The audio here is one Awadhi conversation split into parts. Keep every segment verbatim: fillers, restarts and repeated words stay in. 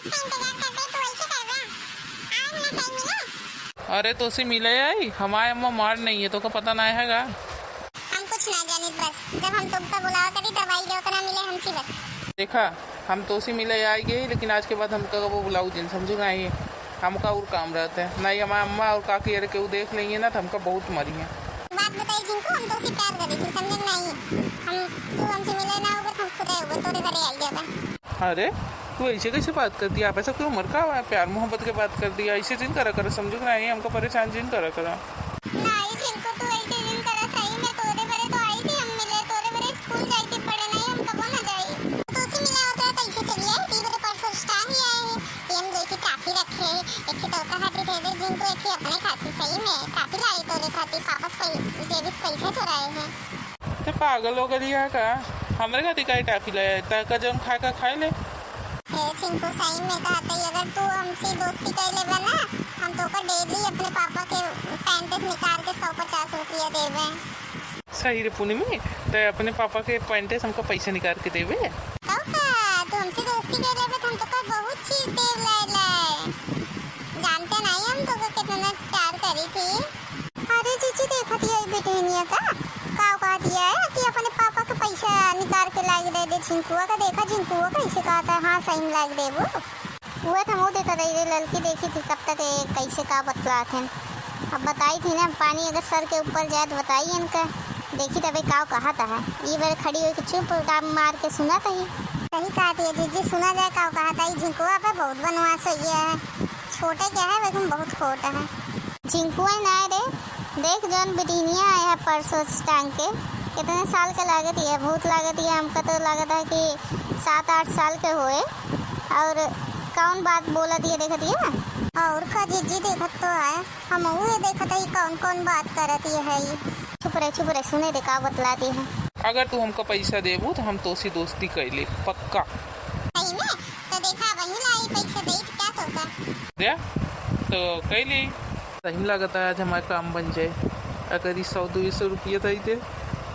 इंतजार करते तू ऐसे करबा? आओ ना सही मिले। अरे तोसे मिले आई, हमारे अम्मा मार नहीं है, तोका पता ना है का? हम कुछ ना जानित, बस जब हम तुमका बुलावा करी तब आई जाओ, ना मिले हमसे बस। देखा, हम तोसे मिले आई गई, लेकिन आज के बाद हमका कबो बुलाऊ जिन, समझू ना ही। हमका और काम रहते हैं, नहीं हमारे अम्मा और काकी अरे केहू देख लेंगे ना तो हमका बहुत मारी है। बात बताई जिनको, हम तोसे प्यार करी थी, समझे नहीं? हम, तू हमसे मिले ना होगा तो हम खुद आए होगा, तोरे घरे आई जाबे। अरे, तू ऐसे कैसे बात कर दिया? आप ऐसा कोई उम्र का हुआ है? प्यार मोहब्बत के बात कर दिया, ऐसे जिन करा करा, समझो कि नहीं, हमको परेशान जिन करा करा। नहीं, जिनको तू ऐसे जिन करा, सही में तोरे बरे तो आई थी हम मिले, तोरे बरे स्कूल जाए के पड़े, नहीं हम कबो ना जाई। तोसे मिला होता है तो ऐसे चली आई, ती बरे परसों स्टान ही आए हैं, ये हम देखी काफी रखे हैं, एक ही तोका खातिर दे दे जिनको, एक ही अपने खातिर, सही में काफी लाई तोरे खातिर, वापस पै-, जेबी से पैसे चुराए हैं। ते पागल हो गई है का? हमरे खातिर काहे टाफी लाया है? ताका जौन खाए का खाए ले। ए, चिंकू, सही में कहत हई, अगर तू हमसे दोस्ती कर लेबे ना, हम तोका डेली अपने पापा के पैंट से निकाल के सौ पचास रुपया देबे। सही रे पुनिमी, ते अपने पापा के पैंट से हमका पैसा निकाल के देबे? तो का, तू हमसे दोस्ती कर लेबे तो हम तोका बहुत चीज देब लाए लाए। जानते नहीं हम तोका कितना प्यार करी थी। अरे जीजी, देखत हई बिटिनिया का, का कहत हई कि अपने पापा के पैसा निकाल के लाइ दे दे झिंकुआ का। देखा झिंकुआ कैसे कहत है, हाँ सही में लाइ देबू। उहे तो हमहू देखत हई रे ललकी, देखी थी कब तक ये कैसे का बतलात हैं। अब बताई थी ना, पानी अगर सर के ऊपर जाए तो बताई इनका, देखी तबे का कहत है। ई बार खड़ी होके चुप मार के सुनत हई। सही कहत हई जीजी, सुना जाए का कहत है। ई झिंकुआ पे बहुत बनवास होइए है, छोटे क्या है लेकिन बहुत खोट है। झिंकुआ नाय रे, देख जौन बिटिनिया आया है परसों से टांग के, कितने साल के लागत है, बहुत लागत है, हमका तो लागत है कि सात आठ साल के होए। और कौन बात बोलत है देखत है? और का जीजी देखत तो है, हम उहे देखत है कौन कौन बात करत है। चुप रहे, चुप रहे, सुने दे का बतलात है। अगर तू हमका पैसा देबू तो हम तोसे दोस्ती कैले, पक्का। सही में? तो देखा, वही लाई पैसा दे, क्या तो का? दे, तो कैली। सही में लागत है आज हमार काम बन जाए। अगर ई सौ दुई सौ रुपया दे दे,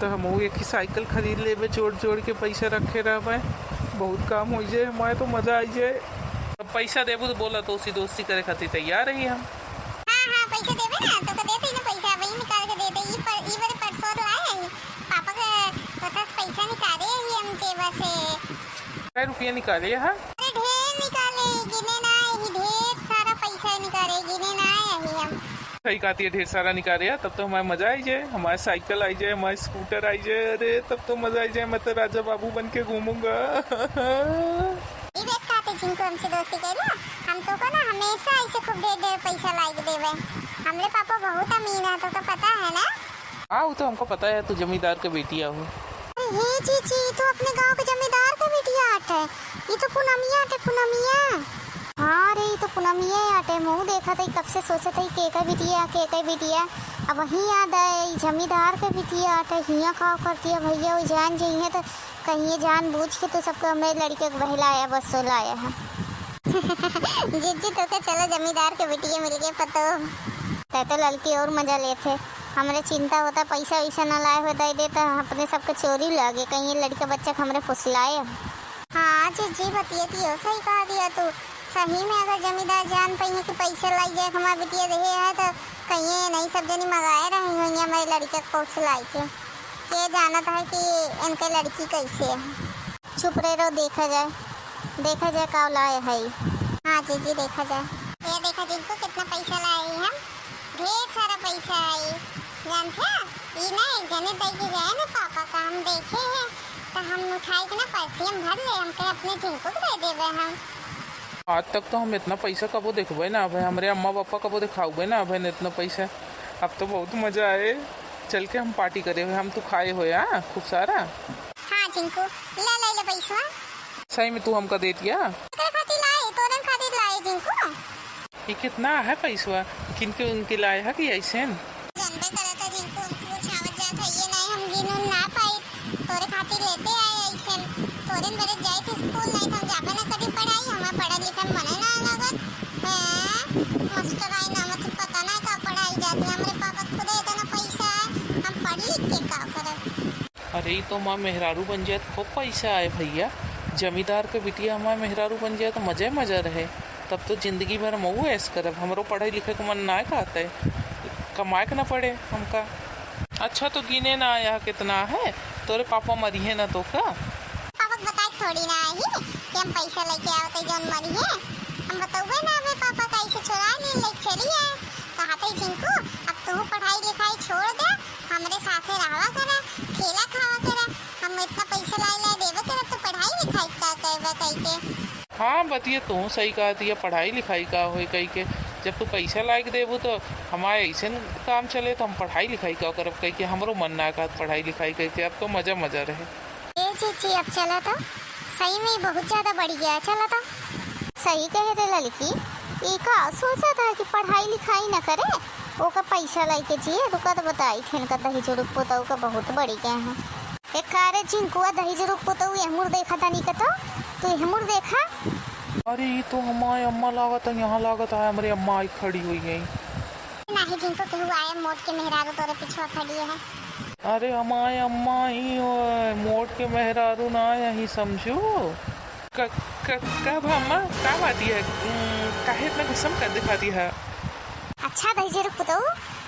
तो हम वो एक ही साइकिल खरीद लेबे, जोड़ जोड़ के पैसा रखे रहबे, बहुत काम हो जाए, हमारे तो मजा आ जाए। अब पैसा देबू तो बोला, तोसे दोस्ती करे खातिर तैयार ही हम। हाँ, हाँ, पैसा देबे ना, तो का देते ही ना पैसा, वही निकाल के दे दे। ई पर, ई बरे परसों तो आए हैं, पापा के पता से पैसा निकाले ही हम जेब से। कै रुपया निकाले हा? अरे ढेर निकाले, गिने ना ही, ढेर सारा पैसा निकाले, गिने ना ही हम। सही कहती है, ढेर सारा निकाले हा, तब तो हमारा मजा आई जाए, हमारा साइकिल आई जाए, हमारा स्कूटर आई जाए, अरे तब तो मजा आई जाए, मैं तो राजा बाबू बन के घूमूंगा। ई देख खाते जिनको हमसे दोस्ती करी ना, हम तो को ना हमेशा ऐसे खूब ढेर ढेर पैसा लाइके देवे। हमरे पापा बहुत अमीर है, तो, तो पता है ना? हाँ, वो तो हमको पता है, तू जमींदार के बेटी हो। अरे हे जीजी, ई तो अपने गाँव के जमींदार के बिटिया आटे। ई तो पुनमिया आटे, पुनमिया। हाँ रे, ई तो पुनमिया आटे। महू देखत हई, कब से सोचत हई, केकर बिटिया, केकर बिटिया। अब वहीं याद आए, ई जमींदार के बिटिया आटे। हियाँ का करती है भैया, वो जान जइहे तो कहिए जानबूझ के तू सबके हमरे लड़के के बहलाया, बस सोलाया है। जीजी, तोके चलो जमींदार के बिटिया मिल गए पतो। तै तो ललकी और मजा लेत है। हमरे चिंता होता पैसा वैसा ना लाए हो, दे दे तो अपने सबके चोरी लागे, कहीं लड़के बच्चे के हमरे फुसलाए। हाँ जीजी, बतिया तो सही कहा दिया तू। सही में अगर जमींदार जान पाइए कि पैसा लाई जाए हमार बिटिया देहे है तो कहीं नहीं सब जनी मंगाए रही हुई हमारे लड़के को फुसलाई के। के जानत है कि इनके लड़की कैसे है। चुप रहे रहो, देखा जाए, देखा जाए का लाए है। हाँ जीजी, देखा जाए। ये देखा जिनको कितना पैसा लाए हम, ढेर सारा पैसा है। जानते हैं, ये ना एक जने दे के गए ना पापा का, हम देखे हैं, तो हम उठाए के ना पर्सिया में भर ले, हम कहे अपने जिनको को दे देवे हम। आज तक तो हम इतना पैसा कबो देखबे ना भाई, हमरे अम्मा पापा कबो दिखाउबे ना भाई, इतना पैसा। अब तो बहुत मजा आए। चल के हम पार्टी करे हुए, हम तो खाए हुए, हाँ, खूब सारा। हाँ, जिंकू, ले, ले, ले पैसवा। सही में तू हमका दे दिया? एकरे खातिर लाए, तोरे खातिर लाए, जिंकू। ये कितना है पैसवा? किनके उनके लाए है कि ऐसे न? जानबे करत है, जिंकू, उनके कुछ आवत जात है, ये नहीं, हम गिन उन ना पाई, तोरे खातिर लेते आए ऐसे न। तोरे मेरे जाए थे स्कूल, नहीं तो हम जाबे ना करी पढ़ाई, हमें पढ़े लिखे में मने ना लगत। हैं, मास्टर आई ना, मतलब पता ना का पढ़ाई जाती है, हमरे पापा खुदे इतना पैसा है, हम पढ़ लिख के का करब? अरे, ई तो माँ मेहरारू बन जाए तो खूब पैसा आए भैया। जमींदार के बिटिया हमार मेहरारू बन जाए तो मजे मजा रहे। तब तो जिंदगी भर मऊ ऐश करब। हमरो पढ़ाई लिखे के मन ना कहते, कमाए के ना पड़े हमका। अच्छा, तो गिने ना आया कितना है, तोरे पापा मरिहे ना तो का? पापा के बताए थोड़ी ना आई कि हम पैसा लेके आवत है जौन मरिहे। हम बतौबे ना हमें पापा का ऐसे चुरा ले ले चली आए। कहा था झिंकू, अब तू पढ़ाई लिखाई छोड़ दे, हमरे साथे रहवा करा, खेला खावा करा। हम इतना पैसा लाई लाई देवे करब तो पढ़ाई लिखाई का करबे कई के? हाँ, बतिया तू सही कहत हिया, पढ़ाई लिखाई का होई कई के? जब तू पैसा लाइक देबू तो हमारे ऐसे न काम चले, तो हम पढ़ाई लिखाई का करब कई के? हमरो मन ना कहत पढ़ाई लिखाई कई के, अब तो मजा मजा रहे। ए जीजी, अब चला तो, सही में बहुत ज्यादा बढ़ गया है, चला तो। सही कहे रे ललकी, ई का सोचत है कि पढ़ाई लिखाई न करे, ओका पैसा लाइके जिए, रुका तो बताई थे इनका दही जुरुक पोतऊ का बहुत बढ़ गया है। ए का रे झिंकुआ, दही जुरुक पोतऊ, ये मुड़ देखा तानी का तो, तू ये मुड़ देखा। अरे, ई तो हमारे अम्मा लागत है, यहाँ लागत है, हमरे अम्मा आई खड़ी हुई है। नाही झिंकू, केहू आए, मोट के मेहरारू तोरे पिछुआ खड़ी है। अरे, हमारे अम्मा ही हो, मोट के मेहरारू ना यही समझू। क-, क-, का भा अम्मा, का बात है? उम, काहे इतना गुस्सा में कर दिखाती है? अच्छा दही जुरुक पुतऊ,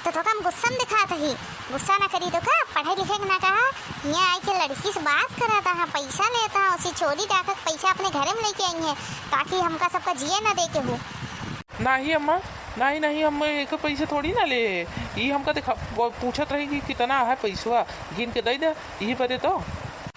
तो तोका हम गुस्सा में दिखात ही। गुस्सा ना करी तो का, पढ़े लिखे के ना कहा, यहाँ आई के लड़की से बात कराता है, पैसा लेता है, उसी चोरी डाका के पैसा अपने घरे में लेके आई है, ताकि हमका सबका जिए ना दे के हो। नाही अम्मा, नाही, नाही, हम एक पैसा थोड़ी ना ले। ई हमका देखा, वो पूछत रही कि कितना है पैसवा, गिन के दे दे, यही बदे तो।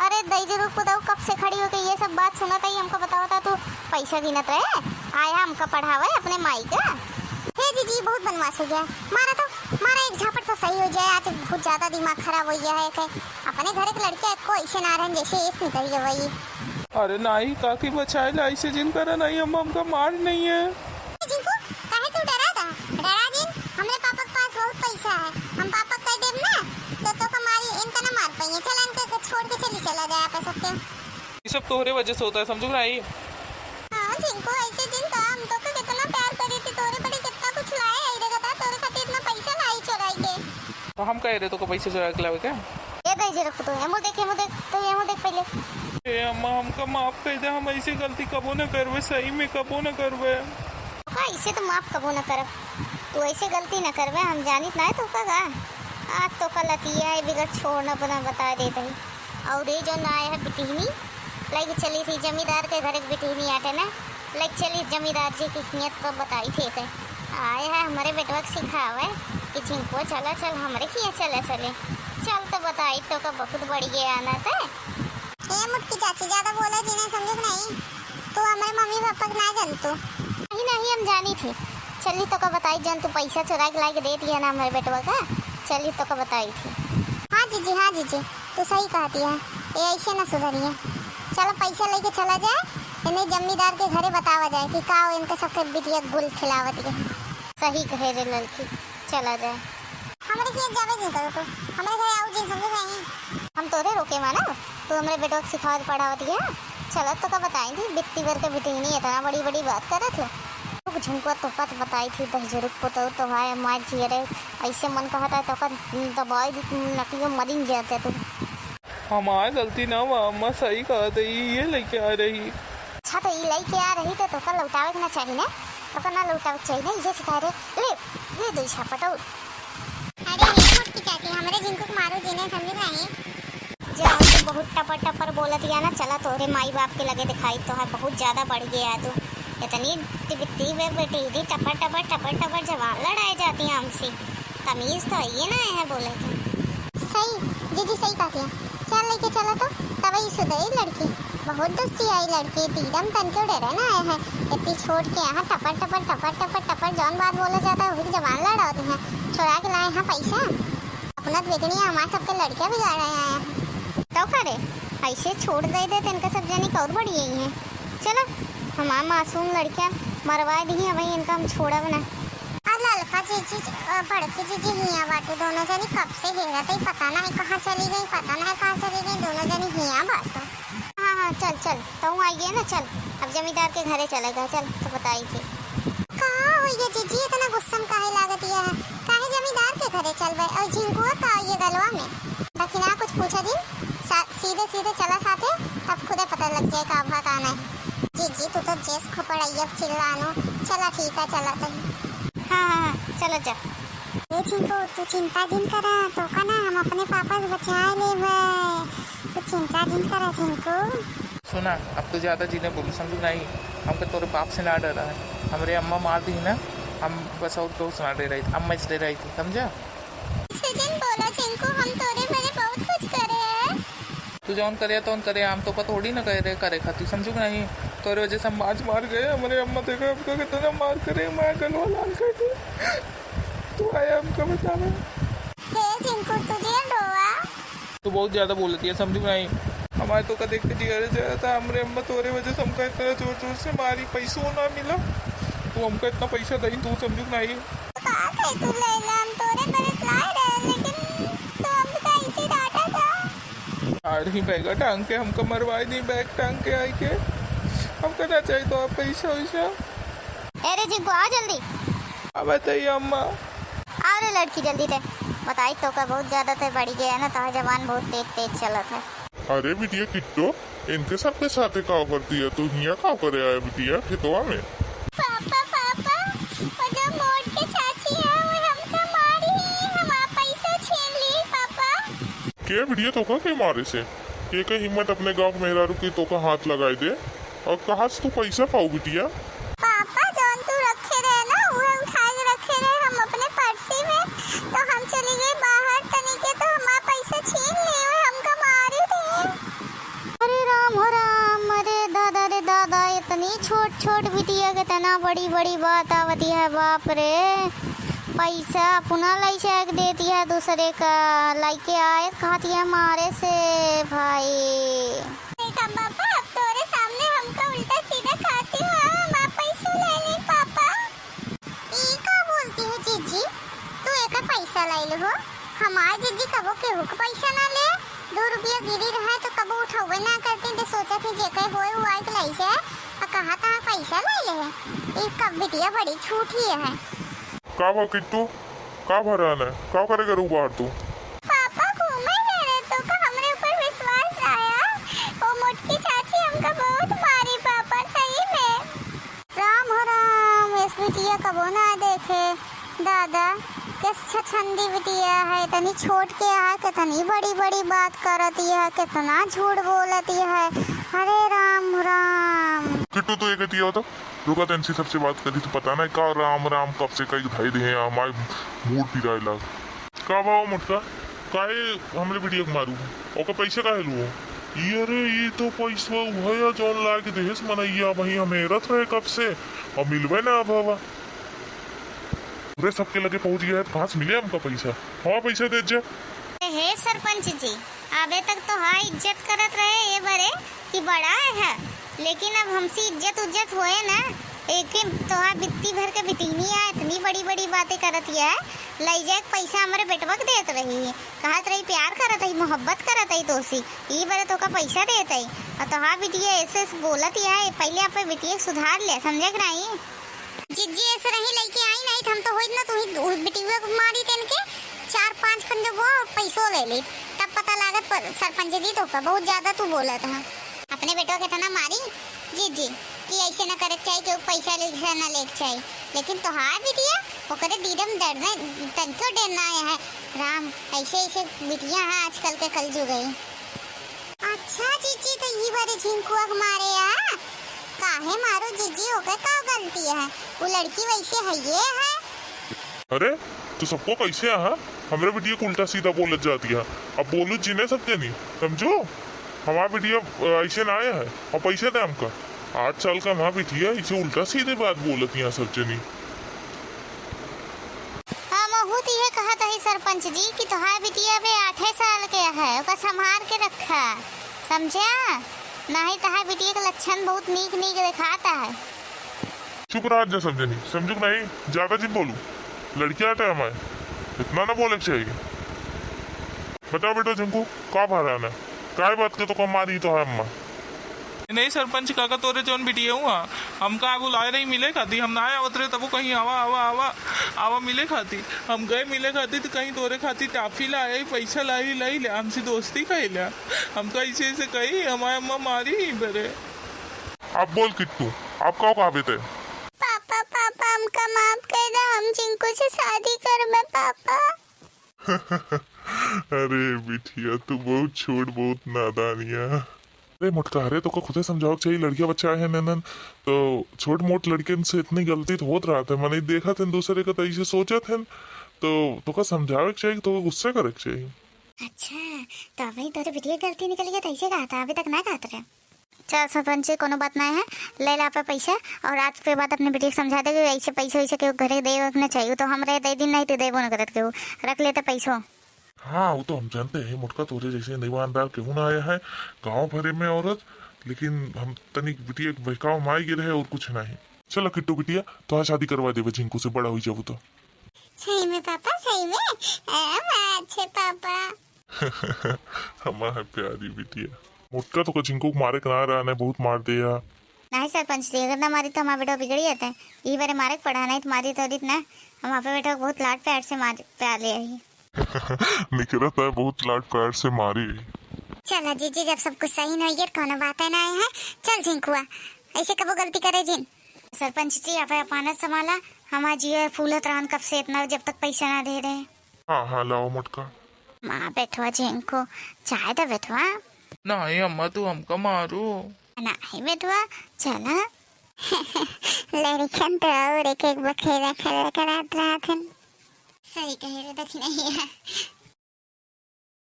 अरे दही जुरुक पुतऊ, कब से खड़ी होके ये सब बात सुनत आई, हमको बतावता तू पैसा गिनत रहे, आया हमका पढ़ावे अपने माई का। हे जीजी, बहुत बनवास हो गया, मारा तो, मारा एक झापट तो सही हो जाए, आज बहुत ज्यादा दिमाग खराब हो गया है। के अपने घर के लड़के को ऐसे ना रहन जैसे एस निकल गए वही। अरे नाही काकी, बचाए ला ऐसे जिन करा, नाही हम, हमका मार नहीं है। जिनको काहे तू डरा था? डरा जिन, हमरे पापा के पास बहुत पैसा है, हम पापा के कह देब ना, तो तोका मारी, इनका ना मार पाइए। चला इनके छोड़ के चली चला जाए आप सबके। ये सब तोहरे वजह से होता है, समझू ना आई? हाँ जिनको ऐसे जिन कहा, हम तोका कितना प्यार करी थी, तोरे बड़ी कितना कुछ लाए आई देखा था, तोरे खातिर इतना पैसा लाई चोराई के। तो हम कह रहे तोका पैसा चोरा के लावे क्या? ये दही जुरुक पुतऊ, एमो देख, एमो देख, तो एमो देख पहले। ए अम्मा, हमका माफ कर दे, हम ऐसे गलती कबो न करबे, सही में कबो न करबे। का ऐसे तो माफ कबो न करब, तू ऐसे गलती न करबे, हम जानित ना है तोका का। आज तोका लतिया है बिगड़ छोड़ न बना बता देत ही। और ये जो ना आया है बिटिहनी, लइके चली थी जमींदार के घर के बिटिहनी आटे ना, लइके चली जमींदार जी की हियत तो बताई थे ते। आए है हमरे बेटवा के सिखावे कि झिंको चला चल, हमरे किया चला चले। चल तो बताई तोका बहुत बढ़िया आना ते। ए मोटकी चाची, ज्यादा बोला जी, नहीं समझे कि नहीं? तू हमरे मम्मी पापा के ना जानतू। नहीं, नहीं, हम जानी थी। चली तोका बताई जन तू पैसा चुरा के लाके दे दिया ना हमरे बेटवा का। चली तोका बताई थी। हाँ जीजी, हाँ जीजी, तू सही कहती है। ये ऐसे ना सुधरी है। चलो पैसा लेके चला जाए, इन्हें जमींदार के घरे बतावा जाए कि का इनका सबके बिटिया गुल खिलावत है। सही कहे रे ललकी, चला जाए। हमरे खेत जावे जिन करो तू, हमरे घरे आऊ जिन समझे नहीं। हम तोरे रोके माना, तू हमरे बेटवा के सिखावत पढ़ावत गया। चलत तोका बताई थी, बित्ती भर के बिटिहनी इतना बड़ी बड़ी बात करत है। रुक झुमकुआ तोका तो बताई थी, दही जुरुक पुतऊ तो है, मार जियरे ऐसे मन कहता है तोका दबाई दी, नटियो मरिन जाते तू। हमार गलती ना बा, अम्मा सही कहत है, ई ये लेके आ रही। अच्छा, तो ई लेके आ रही तो तोका लौटावे के ना चाही ना, तोका ना लौटावे के चाही ना, ये सिखा रहे। ले, ले दो झापट और। अरे हे मोटकी चाची, हमरे जिनको के मारो जीने समझ नहीं। जा, हम तो बहुत टपर टपर बोलत या ना, चला तोहरे माई बाप के लगे दिखाई तो है, बहुत ज्यादा बढ़ गया है तू। इतनी टिबित्ती बे बेटी, इतनी टपर टपर, टपर टपर जबान लड़ाए जाती है हमसे। तमीज तो ये ना है बोले के। सही, जीजी सही कहती है। चल लेके चला तो, तब ही सुधरी लड़की। बहुत दुस्ती आई लड़की, एकदम तन के डरे ना आए हैं। इतनी छोड़ के यहाँ टपर टपर, टपर टपर, टपर जौन बात बोला जाता है, वही जबान लड़ा दी है। चुरा के लाए हैं पैसा। अपना तो बिगड़ी है, हमारे सबके लड़कियाँ बिगाड़े आए हैं। तो करे, ऐसे छोड़ दे दे, तो इनका सब जनी का और बढ़िया ही है। चला, हमार मासूम लड़कियाँ मरवा दी हैं, वही इनका हम छोड़ब ना। आ ललका जीजी, अ, बड़की जीजी हियाँ बाटे, दोनों जनी कब से घेरत है, पता नहीं कहाँ चली गई, पता नहीं कहाँ चली गई, दोनों जनी हियाँ बाटे। हाँ, हाँ, चल, चल, तू आई गया ना, चल, अब जमींदार के घरे चलेगा, चल, तो बताई थी। कहाँ हुई है जीजी, इतना गुस्सा में काहे लागत है? काहे जमींदार के घरे चलबे? और झिंकुआ का ये गलवा में? बाकी ना कुछ पूछा जिन, सा-, सीधे सीधे चला साथे, तब खुदे पता लग जाए का भा का नहीं। जीजी, तू तो जेस खोपड़ैया चिल्लानो। चला ठीक है, चला तनी। हाँ, हाँ, हाँ, चला जा। ए झिंकू, तू चिंता जिन करा, तोका ना हम अपने पापा से बचाए लेबे। तू चिंता जिन करा झिंकू। सुना, अब तो ज्यादा जिने बोलू, समझू नहीं? हमका तोरे बाप से ना डरा है, हमरे अम्मा मार दी ना, हम बस और तो से ना डराई, अम्मा से डराई थी, समझा? ऐसे जिन बोला झिंकू, हम तोरे बरे बहुत कुछ करे हैं। तू जौन करे तौन करे, हम तोका थोड़ी ना कहे रहे करे खातिर, समझू कि नहीं? तोरे वजह से हम आज मार गए, हमरे अम्मा देखा हमका कितना मार करे, मैं गलवा लाल कर दे। तू आया हमका बतावे। हे झिंकू, तू जिन रोवा। तू बहुत ज्यादा बोलती है, समझू कि नहीं? हमारे तोका देख के जिया जाता, हमरे अम्मा तोरे वजह से हमका इतना जोर जोर से मारी, पैसों ना मिला, तू हमका इतना पैसा दई, तू समझू कि नहीं? का कहे तू लैला, हम तोरे बरे लाए रहे, लेकिन तू हमका ऐसे डांटा था। अरे बैगा टांग के हमका मरवाई दी, बैग टांग के आई के। हमका ना चाहिए तो आप पैसा वैसा। अरे झिंकू, आ जल्दी। अब बताइए अम्मा। अरे लड़की जल्दी ते। बताई तोका बहुत ज्यादा ते बढ़ गया है ना, तोहार जबान बहुत तेज तेज चलत है। अरे बिटिया किट्टू, इनके सबके साथे का करती है तू? हियाँ का करे आया बिटिया खेतवा में? पापा, पापा, वो जो मोट के चाची है, वो हमका मारी, हमार पैसा छीन ली, पापा। के बिटिया तोका के मारे से? के के हिम्मत अपने गाँव के मेहरारू की तोका हाथ लगाई दे? और कहाँ से तू पैसा पाऊ बिटिया? पापा, जौन तू रखे रहे ना, उहे उठा के रखे रहे हम अपने पर्सी में, तो हम चली गई बाहर तनी के, तो हमार पैसा छीन लिए, हमका मारी थे। अरे राम हो राम, अरे दादा रे दादा, इतनी छोट छोट बिटिया के इतना बड़ी बड़ी बात आवती है, बाप रे। पैसा अपना लई जाके देती है दूसरे का, लइके आए खाती है मारे से भाई। देखा पापा, अब तोरे सामने हमका उल्टा सीधा खाती हो, हमार पैसा ले ली पापा। ई का बोलती हो जीजी, तू एकर पैसा ले लो हो? हमार जीजी कबो केहू के पैसा ना ले, दो रुपया गिरी रहे तो कबो उठौबे ना करती, तो सोचा थी जेकर होए वो आए के ले जाए, आ कहा तहाँ पैसा ले ले। ई कब बिटिया बड़ी झूठी है। का बा किट्टू, का भरान है, का करे करू बाहर तू? पापा घूमे गए रहे तो का हमरे ऊपर विश्वास आया, वो मोटकी चाची हमका बहुत मारी पापा, सही में। राम हो राम, इस बिटिया कबो ना देखे दादा, किस छछंदी बिटिया है, इतनी छोट के है, कितनी बड़ी बड़ी बात करती है, कितना झूठ बोलती है। अरे राम राम। किट्टू तू एक दिया हो तो रुका, तैनसी सबसे बात करी तो पता नहीं का राम राम कब से कई धाई दे हैं, हमारे मूड पिराए लाग। का बा ओ मोटका, काहे हमरे बिटिया के मारू? ओकर पैसा काहे लू? ई अरे, ई तो पैसवा उहे है जौन लाके देहेस मनैया, वही हम हेरत रहे कब से, और मिलबे ना अब हवा। रे सबके लगे पहुँच गया है, तो कहाँ से मिले हमका पैसा? हमार पैसा दे जा। हे सरपंच जी, अबे तक तो हाँ इज्जत करत रहे ये बरे कि बड़ा है, लेकिन अब हमसे इज्जत उज्जत होए ना, एक ही तोहार बित्ती भर के बिटिनिया इतनी बड़ी बड़ी बातें करत है, लई जाए के पैसा हमरे बेटवा के देत रही, कहत रही प्यार करत है, मोहब्बत करत है तोसी, ई बरे तोका पैसा देत है, और तोहार बिटिया ऐसे ऐसे बोलत है, पहले आप बिटिया के सुधार ले, समझे कि नहीं? जिज्जी ऐसे रही लइके आई नहीं, हम तो होइत ना, तू ही उ बिटिया के मारी तेन के, चार पाँच खन जब वो पैसो ले ली, तब पता लागत प-, सरपंच जी तोका बहुत ज्यादा तू बोलत है। अपने बेटवा के इतना मारी जीजी कि ऐसे ना करे के चाहिए, केहू पैसा ले, ऐसे ना ले के चाहिए, लेकिन तोहार बिटिया ओकरे दीदम डरने तनिको डर ना आया है। राम, ऐसे ऐसे बिटिया हैं आजकल के कलजुग है। अच्छा जीजी, तो ई बारे झिंकुआ के मारे आ? काहे मारो जीजी, ओकर का गलती है? वो लड़की वैसे है ये है। अरे, तू सबको कैसे आहा? हमरे बिटिया को उल्टा सीधा बोलत जाती है। अब बोलू जिन्हें सब जनी, समझो? हमार बिटिया, अ, ऐसे ना आया है। और पैसे दे हमका। आठ साल का हमार बिटिया ऐसे उल्टा सीधे बात बोलत यहाँ सब जनी। हमहू तो ये कहत हई सरपंच जी कि तोहार बिटिया अबे आठे साल के है, ओका संभार के रखा, समझा? नाही तोहार बिटिया के लक्षण बहुत नीक नीक देखाता है। चुप रहा जा सब जनी, समझू कि नहीं? ज्यादा जिन बोलू, लड़किया टाइम आए, इतना ना बोले के चाहिए। बता बेटा झिंकू, का भरान है? काय बात के तोका मारी तोहार अम्मा? नहीं सरपंच काका, तोरे जौन बिटिया हुआ, हमका बुलाए रही मिले खाती, हम ना आवत रहे, तबो कहीं आवा, आवा, आवा, आवा मिले खाती। हम गए मिले खाती तो कहीं तोरे खाती टाफी लाए, पैसा लाई, लाई ले, हमसे दोस्ती कइला। हमका ऐसे, ऐसे कही, हमारे अम्मा मारी ही बरे। अब बोल किट्टू, अब का कहबे ते? पापा, पापा, हमका माफ कर दे, हम झिंकू से शादी करबे पापा। अरे बिटिया, तू बहुत छोट, बहुत नादानिया। अरे मोटका, अरे तोका खुदे समझावे के चाहिए, लड़किया बच्चा है नैनन, तो छोट मोट लड़कियन से इतनी गलती तो होत रहत है। मने देखत हैं दूसरे का तो ऐसे सोचत हैं, तो तोका समझावे के चाहिए, तोका गुस्सा करे के चाहिए। अच्छा, तो अबही तोरे बिटिया के गलती निकल गया, तो ऐसे कहा था, अभी तक ना कहत रहे। चल सरपंच जी, कोनो बात ना है, ले ला आपे पैसा और आज के बाद अपने बिटिया के समझा दे कि ऐसे पैसे वैसे केहू घरे देवे के ना चाहिए, तो हमरे दे दिन नहीं तो देबो न करत केहू, रख लेते पैसो। हाँ, वो तो हम जानते हैं मोटका, तोरे जैसे ईमानदार केहू ना आया है गाँव भरे में औरत, लेकिन हम तनिक बिटिया के बहकाव में आ गए रहे और कुछ नहीं। चलो किट्टू बिटिया, तोहार शादी करवा देबे झिंकू से, बड़ा हुई जाबू तो। सही में पापा, सही में? ए, अच्छे पापा। हमार प्यारी बिटिया। मोटका तो झिंकू के मारे के ना रहा, नहीं बहुत मार दिया। नहीं सरपंच जी, अगर ना मारी तो हमारा बेटा बिगड़ जाता है। यही बारे मारे के पड़ा, नहीं तो मारी तो ना। हम आपे बेटा को बहुत लाड प्यार से मार, प्यार ले आई। निकलत है बहुत लाड प्यार से मारी। चला जीजी, जब सब कुछ सही नहीं है, कोनो बात ना है। चल झिंकुआ, ऐसे कबो गलती करे जिन। सरपंच जी, आप अपानत संभाला, हमार जियो फूलत रहन कब से इतना, जब तक पैसा ना दे रहे। हाँ, हाँ, लाओ मोटका। माँ बेटवा झिंकू, चाय दे बेटवा। नहीं अम्मा, तू हमका मारो। नहीं बेटवा, चला। लड़िकन तो और एक एक बखेड़ा खेल करात रहत हन। सही कहे रे दखिनैया,